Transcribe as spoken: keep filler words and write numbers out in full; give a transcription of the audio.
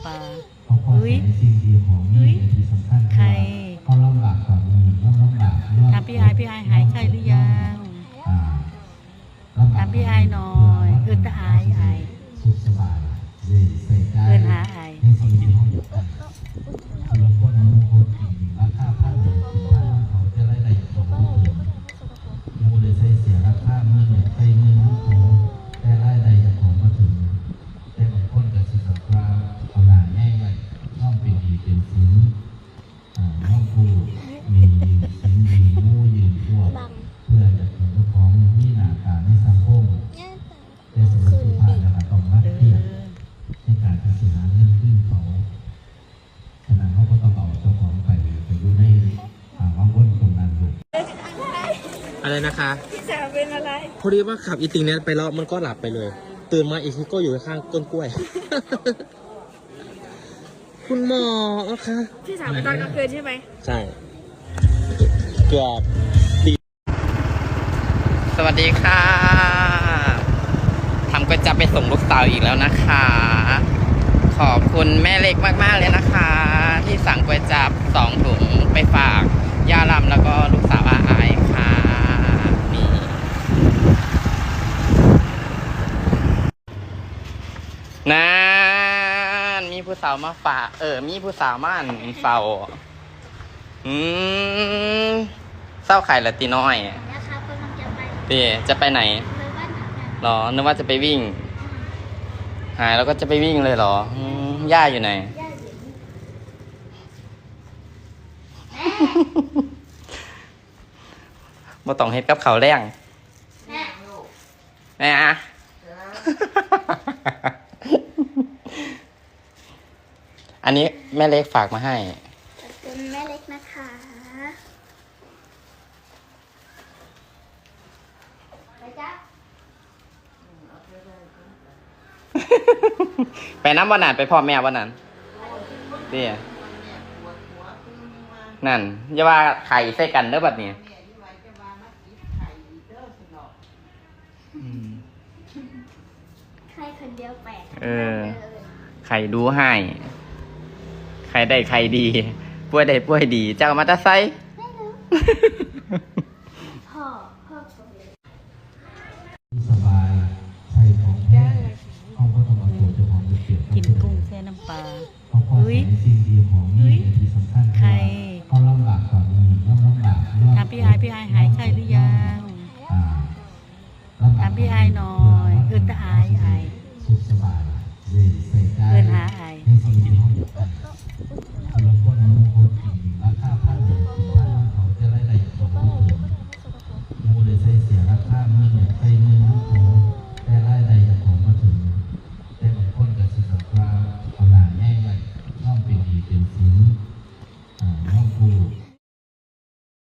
ปลา เขาก็ อุ๊ย ใส่ในสิ่งที่ของมี อุ๊ย และที่สำคัญ ใคร คือว่าเขาลำบากกว่านี้ เขาลำบากเนาะ ถามพี่อาย พี่อายหายไข้หรือยัง อ่า ลำบาก ถามพี่อายหน่อย เอิ้นแต่อาย อาย สุขสบาย เลยใส่ใจ เอิ้นหาอาย ในสิ่งที่เขาอยากได้ คนละคน บางคนกินราคาพันหนึ่ง กินพันหนึ่ง เขาจะรายได้ของบ่ถึง หมู่ได้ใส่เสื้อราคาหมื่น อยากใส่หมื่น หมู่เขาแต่รายได้เจ้าของบ่ถึง แต่บางคนก็สิแบบว่าเอาหน้าแง่ไว้ น้องเป็นหนี้เป็นสิน อ่า น้องผู้มียืมสินยืมหมู่ยืมพวก เพื่ออยากให้เจ้าของมีหน้าตาในสังคม แต่สำหรับสุภาพแล้วก็ต้องมาเครียดในการที่สิหาเงินคืนเขา ฉะนั้นเขาก็ต้องเอาเจ้าของไป ไปอยู่ใน อ่า วังวนตรงนั้นลูก อะไรนะคะ พี่สาวเป็นอะไร พอดีว่าขับอีติงเนี้ยไปแล้วมันก็หลับไปเลย ตื่นมาอีกทีก็อยู่ข้างต้นกล้วย คุณหมอคะ พี่สาวไปตอนกลางคืนใช่ไหม ใช่ เกือบ สวัสดีค่ะ ทำก๋วยจั๊บไปส่งลูกสาวอีกแล้วนะคะ ขอบคุณแม่เล็กมากๆเลยนะคะ ที่สั่งก๋วยจั๊บสองถุงไปฝากย่าลำแล้วก็ลูกสาวอาอายค่ะ นี่ นั่น มีผู้สาวมาฝาก เออ มีผู้สาวมาอันเศร้า อืม เศร้าขายละติน้อย นะคะ กำลังจะไป เดี๋ยวจะไปไหน ไปบ้านหากัน หรอ นึกว่าจะไปวิ่ง อืม หายแล้วก็จะไปวิ่งเลยเหรอ อืม ย่าอยู่ไหน ย่าอยู่นี่ แม่ บ่ต้องเฮ็ดกับข้าวแลง แม่ แม่อะ อันนี้แม่เล็กฝากมาให้ ขอบคุณแม่เล็กนะคะ ไปจ้ะ ไปนำบ่นั้น ไปพ้อแม่บ่นั้น เด้ นั่น อย่าว่าไข่ใส่กันเด้อบัดนี้ อืม ไข่คนเดียวแปลก เออ ไข่ดูให้ ไข่ได้ไข่ดี ป่วยได้ป่วยดี เจ้ามาแต่ไส ไม่รู้ พ่อ พ่อก็เลย สบาย ใส่ของแพง เขาก็ต้องเอาตัวเจ้าของไปเปรียบเทียบ กินกุ้งแช่น้ำปลา เขาก็ อุ๊ย ใส่ในสิ่งที่ของมี อุ๊ย และที่สำคัญ ใคร คือว่าเขาลำบากกว่านี้ เขาลำบากเนาะ ถามพี่อาย พี่อายหายไข้หรือยัง อ่า ถามพี่อายหน่อย เอิ้นแต่อาย อาย สุขสบาย เลยใส่ใจ เอิ้นหาอาย ในสิ่งที่เขาอยากได้ คนละคน บางคนกินราคาพันหนึ่ง กินพันหนึ่ง เขาจะรายได้ของบ่ถึง หมู่ได้ใส่เสื้อราคาหมื่น อยากใส่หมื่น หมู่เขาแต่รายได้เจ้าของบ่ถึง แต่บางคนก็สิแบบว่าเอาหน้าแง่ไว้ น้องเป็นหนี้เป็นสิน อ่า น้องผู้